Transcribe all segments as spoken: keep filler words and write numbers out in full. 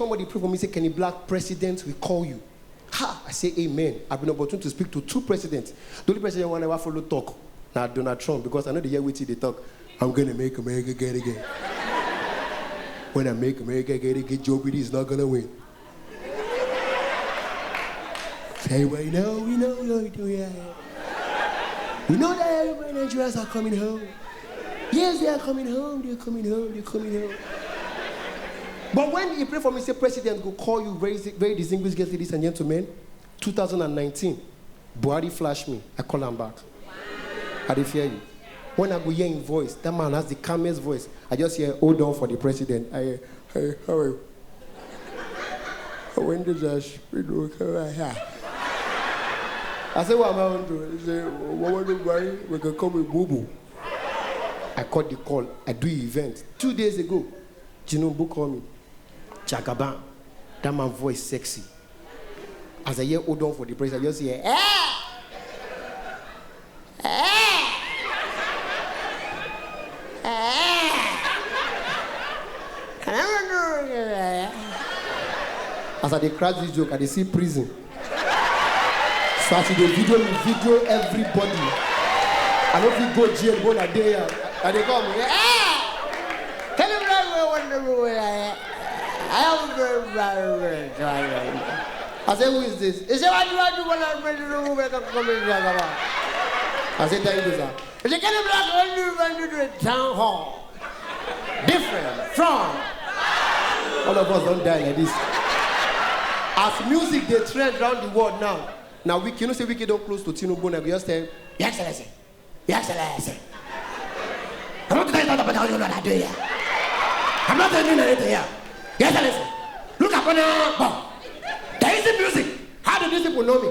Somebody pray for me, say, "Kenny Black, president will call you." Ha! I say, "Amen." I've been opportune to speak to two presidents. The only president one ever follow talk, now Donald Trump, because I know the year waiting they talk. "I'm gonna make America great again." "When I make America great again, Joe Biden is not gonna win." Say, "We know, we know, we know, yeah. We know that everybody in Nigerians are coming home. Yes, they are coming home, they're coming home, they're coming home." But when he prayed for me, say, "President go call you, very, very distinguished guest, ladies and gentlemen." Two thousand and nineteen, Buhari flash me. I call him back. I dey fear you. When I go hear him voice, that man has the calmest voice. I just hear, "Hold on for the president." I, I, how are you? When did I speak to her? I say, "What am I on to?" He say, "What want to buy? We can come with Bubu." I caught the call. I do event. Two days ago, Tinubu call me. Jagaban. That man voice sexy. As I hear, "Hold on for the president," I just hear, "Eh! Eh! Eh!" As I dey crack this joke, I dey see prison. So as you dey video me, video everybody. I no fit go jail when I dey here. I dey come. Eh! Tell him that way, one day, way, eh? I am very, very, very tired. I say, "Who is this?" He say, "What do I do when I'm ready to move? I can come in here, come on." I say, "Thank you, sir." He say, "Can you block when you run to the town hall?" Different from all of us don't die like this. As music dey trend around the world now, now Wike, you know say Wike don close to Tinubu, now we just tell, "Your Excellency, Your Excellency, I'm not telling you about how you know that day here. I'm not telling you anything here. Your Excellency, look upon now, but there is music. How do these people know me?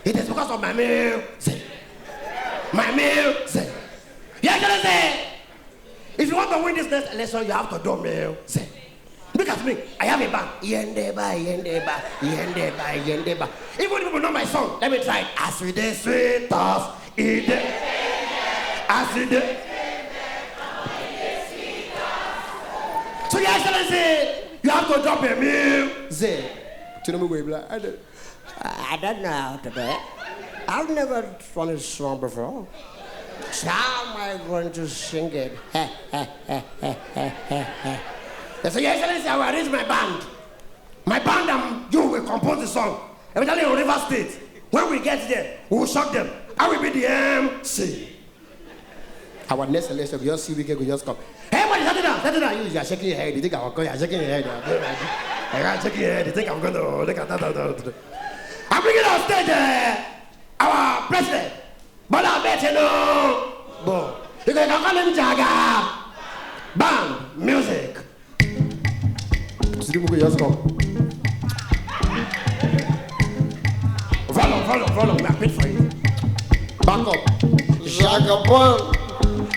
It is because of my music. My music. Your Excellency, if you want to win this next election, you have to do music." Look at me. I have a band. Yendeba, yendeba, yendeba, yendeba. Even if people know my song, let me try it. As we dey sweet us, e dey. As we dey. So, Your Excellency, you have to drop a music. Tinubu go be like, "I don't, I don't know how to do it. I've never done a song before. So how am I going to sing it?" They say, "Your Excellency, I will arrange my band. My band and you will compose the song. Eventually in River State. When we get there, we will shock them. I will be the M C." Our next election, we just see Wike, we just come. "Everybody, settle down, settle down." You, you are shaking your head. You think I will call you? You are shaking your head. You are shaking your head. You think I'm going to look at that? I'm bringing on stage, uh, our president, Bola Ahmed Tinubu. You can call him Jaga. Band, music. Tinubu go just come. Follow, follow, follow. We are paid for it. Back up. Jagaban,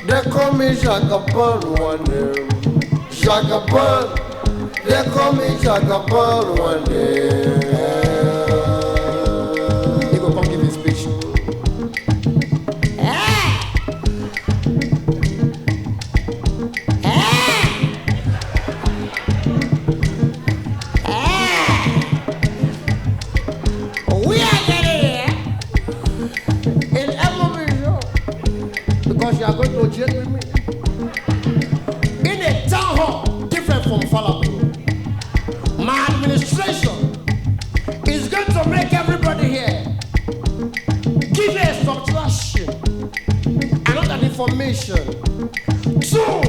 they call me Jagaban one day. Jagaban, they call me Jagaban one day. He go come give his speech. We are getting here in M O B show because you are going to jail with me. In a town hall, different from Falafel. My administration is going to make everybody here give a subtraction, another information. Two,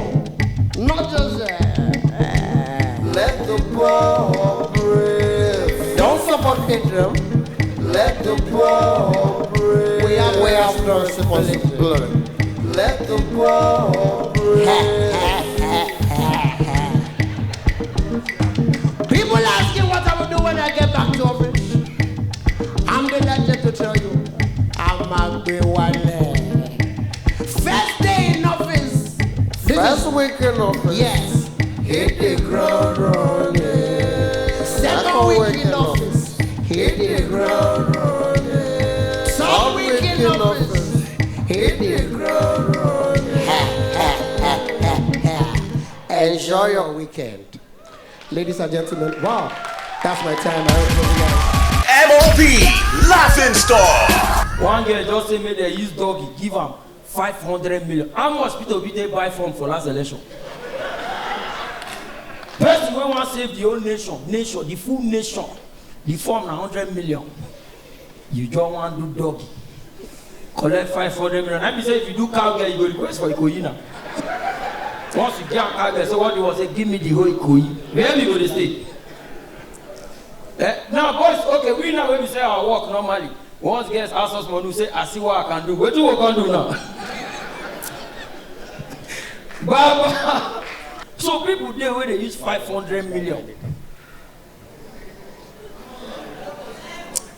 not just, uh, uh, let the poor breathe. Don't support Israel. Let the poor breathe. We have, we have no responsibility. Let the poor breathe. People asking what I will do when I get back to office. I'm delighted to tell you, I'm a Wale. First day in office. This is first week in office. Yes. Hit the ground running. Second week in office. Hit the ground running. Third week in office. Hit the ground running. Enjoy your weekend. Ladies and gentlemen, wow, that's my time. I hope you guys. M O P Laughing Stock. One girl just say make dem use doggy give am five hundred million. How much Peter Obi take buy form for last election? Person wey wan save the whole nation, nation, the full nation, the form na hundred million. You just wan do doggy. Collect five hundred million. I be say if you do cowgirl, you go request for Ikoyi now. Once you get cowgirl, so what you want say, give me the whole Ikoyi. Where we go dey stay? Eh? Now, boys, okay, we now when we say our work normally. Once girls ask us money, we say, I see what I can do. Wetin we can do now? Baba. So people dey wey dey use five hundred million.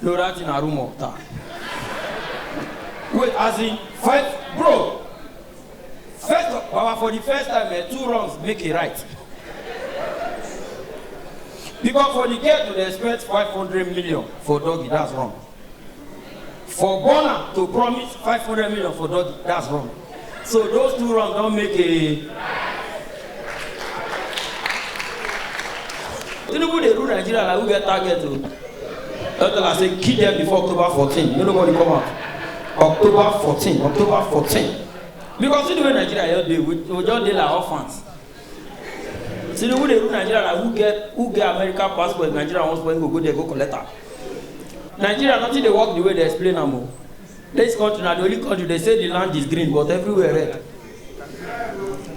No, that thing na rumor. Ta. Wait, as in, five, bro. First, Baba, for the first time, eh, two wrongs make a right. Because for the girl to dey expect five hundred million for doggy, that's wrong. For Bona to promise five hundred million for doggy, that's wrong. So those two wrongs don make a. Tinubu dey rule Nigeria like who get target o. Tell us say kill them before October fourteen. Make nobody come out. October fourteen, October fourteen. Because you know Nigeria, you dey, we, we just dey like orphans. Tinubu dey rule Nigeria like who get, who get American passport, Nigeria wants when go go there, go collect am. Nigeria, nothing dey work the way they explain am o. This country na the only country they say the land is green, but everywhere red.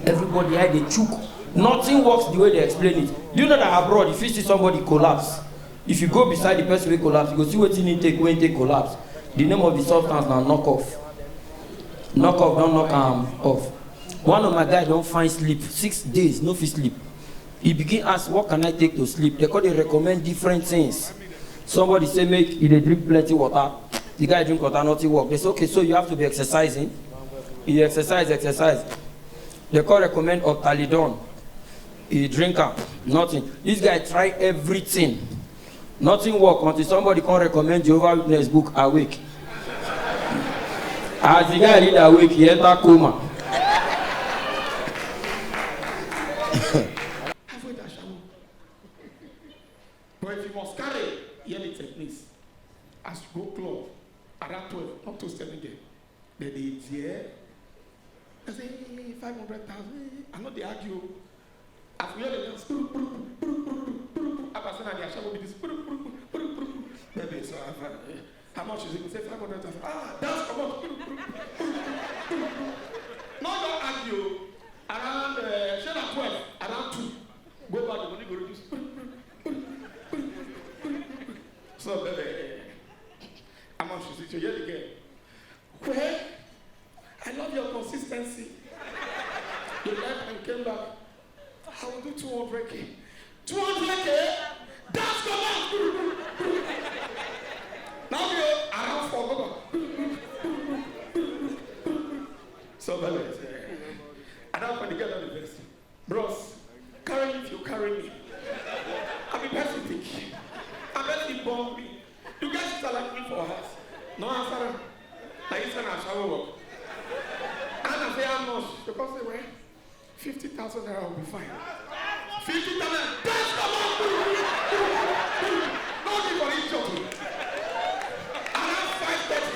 Everybody eye dey chook. Nothing works the way they explain it. Do you know that abroad, if you see somebody collapse, if you go beside the person wey collapse, you go see wetin he take, wey he take collapse. The name of the substance na knock off. Knock off don knock am off. One of my guy don find sleep, six days, no fit sleep. He begin ask, what can I take to sleep? They come dey recommend different things. Somebody say make you dey drink plenty water. The guy drink water, nothing work. They say, okay, so you have to be exercising. He exercise, exercise. They come recommend Octalidon. He drink am, nothing. This guy try everything. Nothing work until somebody come recommend Jehovah Witness book, Awake. As the guy read Awake, he enter coma. Avoid ashawo. But if you must carry, hear the techniques. As you go club, around twelve, not to seven there. Then they there. I say, "Hey, five hundred thousand." I know they argue. As we hear the dance, puru, puru, puru. Abasana, the ashawo be this, puru, puru, puru, puru, puru. Baby, so I've, uh, how much is it? We say, "Five hundred thousand." Ah, dance, come on. Puru, puru, puru, puru, puru. No, don't argue. Around, uh, shey na twelve, around two. Go back, the money go reduce. Puru, puru, puru, puru, puru, puru. So, baby, how much is it? You hear the girl. Well, I love your consistency. You left and came back. I will do two hundred K. Two hundred K? That's the man. Now we are around for Baba. So, baby, I don't want to get on the best. Bros, carry me if you carry me. I be person pick. I bet you bomb me. You guys sit like me for house. No answer am. Na you send ashawo work. And I say how much? Because say, well, fifty thousand naira will be fine. Fifty thousand. That's the one. No need for it, joke. Around five thirty.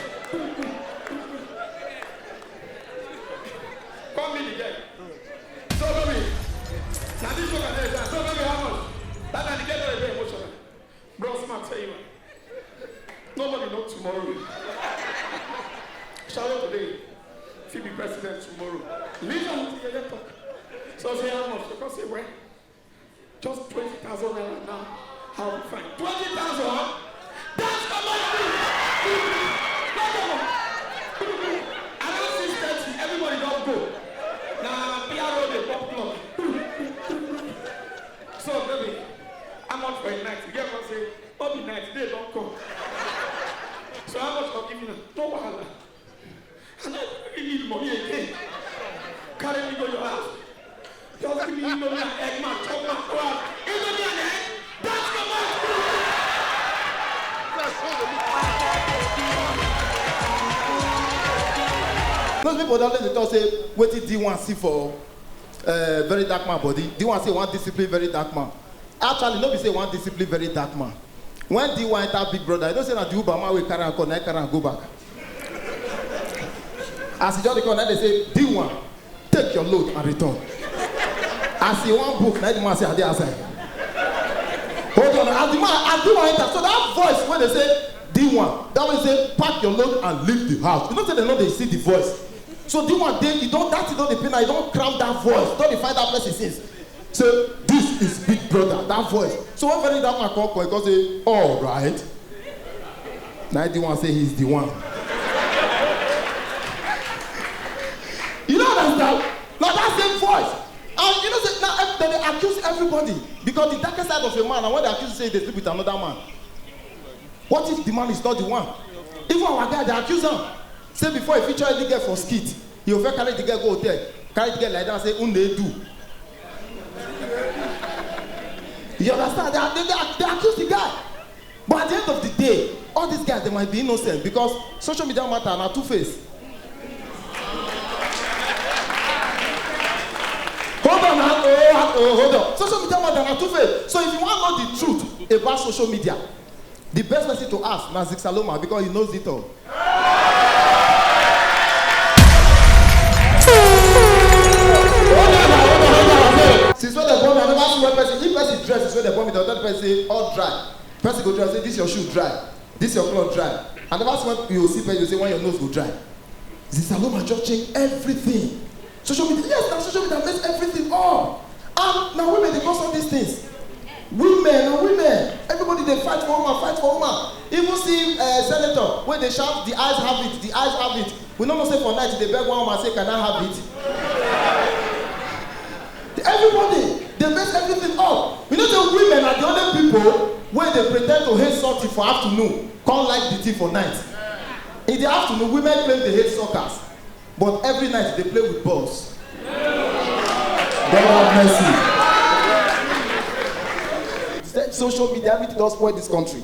Come meet the girl. So, baby, now this one I tell you, so, baby, how much? That time the girl don dey emotional. Bros, ma tell you, nobody know tomorrow. Shawo today, fit be president tomorrow. Leave am to your talk. So say how much? Because say, well, just twenty thousand naira now. How we find twenty thousand? That's the money. Around six thirty, everybody don go. Na P R O dey pop clock. So, baby, how much for a night? You get one say, no be night, day don come. So how much for giving am? No wahala. I no really need money again. Carry me go your house. Just give me Indomie and egg, man, chop, man, go out. Indomie and egg, that's the man. Those people don dey talk say wetin D one see for, uh, very dark man body. D one say one discipline very dark man. Actually, no be say one discipline very dark man. When D one enter Big Brother, you know say na the Uber man wey carry am come, na him carry am go back. As he just dey come, na dey say, "D one, take your load and return." As he wan book, na the man say, "I dey outside." Hold on, as the man, as D one enter, so that voice wey dey say, "D one," that one say, "Pack your load and leave the house." You know say dem no dey see the voice. So D one dey, e don, that thing don dey pain am, e don cram that voice, don dey find that person since. Say, "This is Big Brother," that voice. So when very that man come, come, he come say, "All right." Na D one say he's the one. You no understand? Na that same voice. And you know say now ev- dem dey accuse everybody because the darkest side of a man na when dem accuse say he dey sleep with another man. What if the man is not the one? Even our guy dey accuse am. Say before he feature any girl for skit, he go first carry the girl go hotel, carry the girl lie down, say, "Unu dey do." You understand? They, they, they, they accuse the guy. But at the end of the day, all these guys, they might be innocent because social media matter na two face. Hold on, ah, oh, ah, oh, hold on. Social media matter na two face. So if you wan know the truth about social media, the best person to ask na Zik Saloma because he knows it all. Since when dem born me, I never see one person. If person dress, since when dem born me, dem tell person say, "All dry." Person go dress, say, "This your shoe dry, this your cloth dry." I never see when you see person, you say, "When your nose go dry." Zik Saloma just change everything. Social media, yes, na social media mess everything up. And na women dey cause all these things. Women, na women. Everybody dey fight for woman, fight for woman. Even see uh, senator wey dey shout, "The eyes have it, the eyes have it." We no know say for night he dey beg one woman say, "Can I have it?" Everybody dey mess everything up. You know say women are the only people wey dey pretend to hate something for afternoon, come like the thing for night. In the afternoon, women claim they hate suckers, but every night they play with balls. God have mercy. Social media, everything don spoil this country.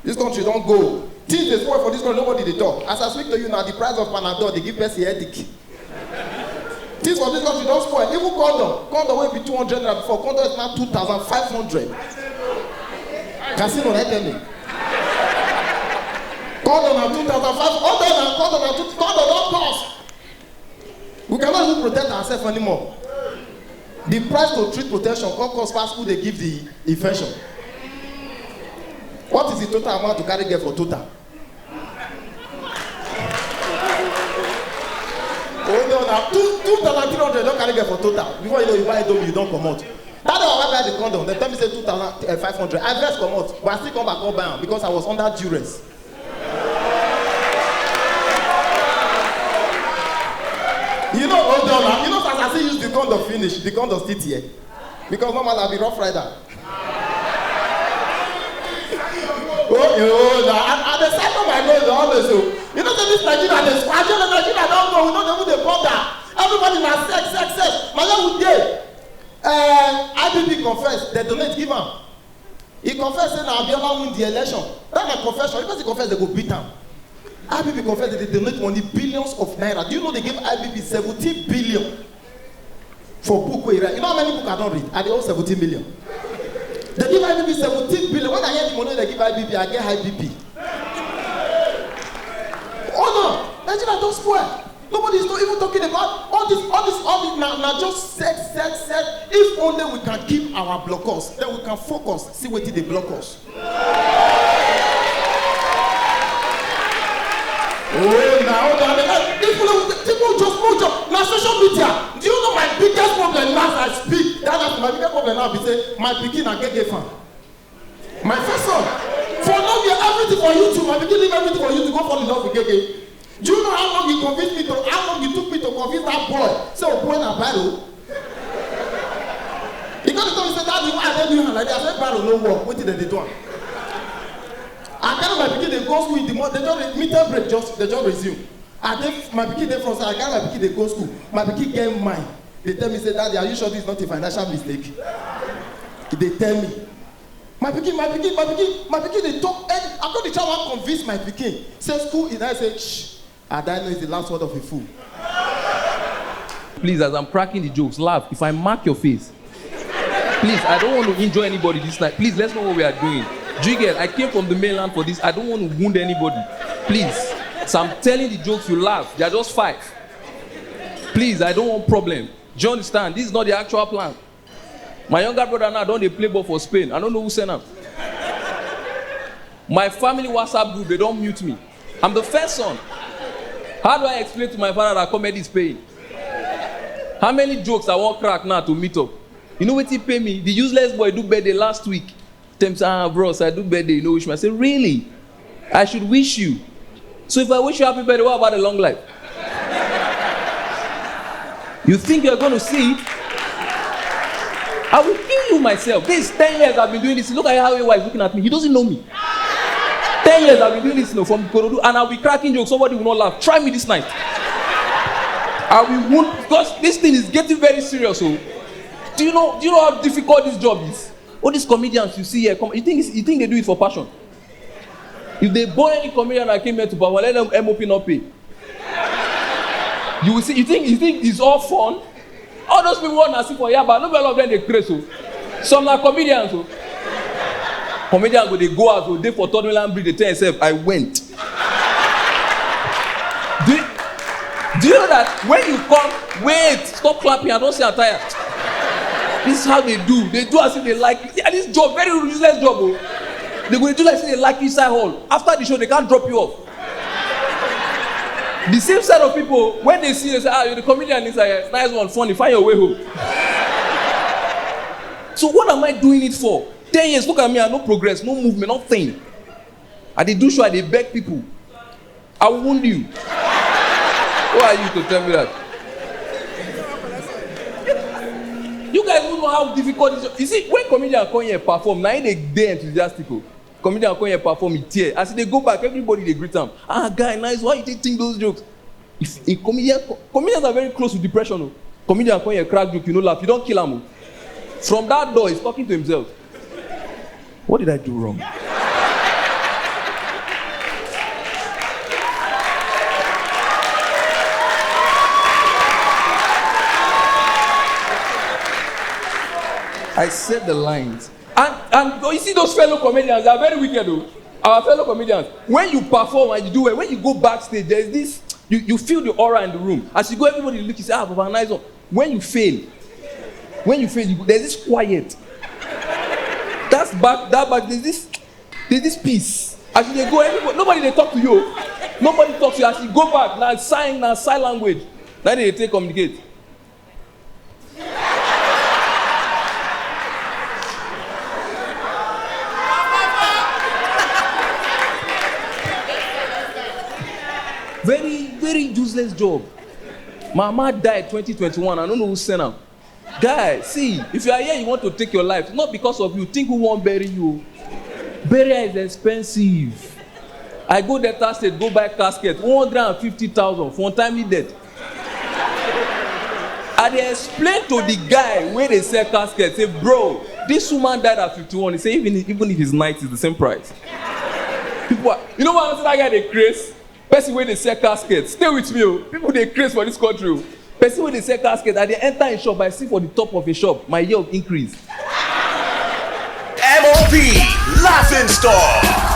This country don go. Things dey spoil for this country, nobody dey talk. As I speak to you now, the price of Panadol dey give person headache. Things for this country don spoil. Even condom, condom wey be two hundred naira before, condom is now two thousand five hundred. Casino na tell me. Condom na two thousand five hundred, condom na two, condom don cost. We cannot even protect ourselves anymore. The price to treat protection come cost pass who dey give the infection. What is the total amount to carry girl for total? Hold on now. Two, two thousand three hundred don carry girl for total. Before you know, you buy dome, you don comot. That day I buy the condom, dem tell me say two thousand five hundred. I vex comot, but I still come back come buy am because I was under duress. You know, hold on now. You know, as I still use the condom finish, the condom still tear. Because normally I be rough rider. Oh, you know, I, I dey settle my nose always. So, you know, say this Nigeria, this Nigeria, Nigeria don go. We no dey even dey bother. Everybody na sex, sex, sex. Na where we dey. Uh, I B B confess, dem donate give am. He confess say na Abiola win the election. That na confession. If person confess, dem go beat am. I B B confess that they donate money, billions of naira. Do you know they give I B B seventeen billion for book wey he write? You know how many book I don read? I dey owe seventeen million. They give I B B seventeen billion. When I hear the money they give I B B, I get high B P. Oh no, Nigeria don spoil. Nobody is not even talking about all this, all this, all this. Now, now just set, set, set. If only we can keep our blockers, then we can focus. See wetin dey block us. Oh, now that people, people just, people just now social media. Do you know my biggest problem now as I speak? That, that's my biggest problem now. Be say my pikin na gay fan. My first son. For no year, everything for YouTube. My pikin leave everything for YouTube, go fall in love with gay. Do you know how long you convinced me to, how long you took me to convince that boy? Say, "Oh boy, na bad o." He come tell me say, "Daddy, why I dey do you like that?" I said, "Bad o no work. Wetin dem dey do am?" I carry my pikin dey go school in the morning. They just re- midterm break, just they just resume. I dey my pikin dey front side. I carry my pikin dey go school. My pikin get mind. They tell me say, "Daddy, are you sure this is not a financial mistake?" They tell me. My pikin, my pikin, my pikin, my pikin dey talk. And I come dey try wan convince my pikin say school is. I say, "Shh, Ada, no is the last word of a fool." Please, as I'm cracking the jokes, laugh. If I mark your face, Please, I don't want to injure anybody this night. Please, let's know what we are doing. Jigel, I came from the mainland for this. I don't want to wound anybody. Please. So I'm telling the jokes, you laugh. They are just five. Please, I don't want problem. Do you understand? This is not the actual plan. My younger brother now don dey play ball for Spain. I don't know who send am. My family WhatsApp group, they don't mute me. I'm the first son. How do I explain to my father that comedy is paying? How many jokes I wan crack now to meet up? You know wetin pay me? The useless boy do birthday last week. Tell me say, "Ah, bros, I do birthday, you no wish me." I say, "Really? I should wish you. So if I wish you happy birthday, what about the long life? You think you're going to see it? I will kill you myself. This ten years I've been doing this. Look at how your wife looking at me. He doesn't know me. Ten years I've been doing this, you know, from Ikorodu, and I'll be cracking jokes. Somebody will not laugh. Try me this night. I will wound, because this thing is getting very serious. So, do you know? Do you know how difficult this job is? All these comedians you see here, come, you think it's, you think they do it for passion? If they born any comedian that came here to perform, let them M O P not pay. You will see. You think you think it's all fun? All those people want to see for Yaba. No be all of them dey craze o. Some na comedians o. Comedians go dey go out o, dey for Third Mainland Bridge, dey tell himself, "I went." Do you, do you know that when you come, wait, stop clapping. I don't say I'm tired. This is how they do. They do as if they like you. And this job, very useless job. Oh. They go do like say they like you inside hall. After the show, they can't drop you off. The same set of people, when they see you, say, "Ah, you're the comedian inside here. Nice one, funny. Find your way home." So what am I doing it for? Ten years, look at me, I no progress, no movement, nothing. I dey do show, I dey beg people. I will wound you. Who are you to tell me that? You guys don't know how difficult it is. You see, when comedian come here perform, na him dey dey enthusiastic o. Comedian come here perform, he tear. As he dey go back, everybody dey greet am. "Ah, guy, nice. Why you take think those jokes?" If a comedian, co- comedians are very close to depression o. Comedian come here crack joke, you no laugh, you don kill am o. From that door, he's talking to himself. What did I do wrong? I said the lines. And and you see those fellow comedians, they are very wicked o. Our fellow comedians, when you perform and you do well, when you go backstage, there is this, you, you feel the aura in the room. As you go, everybody look, you say, "Ah, Baba, nice one." When you fail, when you fail, you, there's this quiet. That's back, that back, there's this, there's this peace. As you dey go, everybody, nobody dey talk to you. Nobody talks to you. As you go back, now sign, now sign language. Now they take communicate. Very, very useless job. Mama died twenty twenty-one. I don't know who sent am. Guy, see, if you are here, you want to take your life, not because of you. Think who won't bury you. Burial is expensive. I go Delta State, go buy casket, one hundred and fifty thousand for untimely death. I dey explain to the guy wey dey sell casket, say, "Bro, this woman died at fifty-one." He say, "Even, even if it's ninety, it's the same price." People are, you know what? That guy dey craze. Person wey dey sell casket, stay with me o. People dey craze for this country o. Person wey dey sell casket, I dey enter him shop, I see for the top of him shop, my year of increase. M O P, Laughing Stock.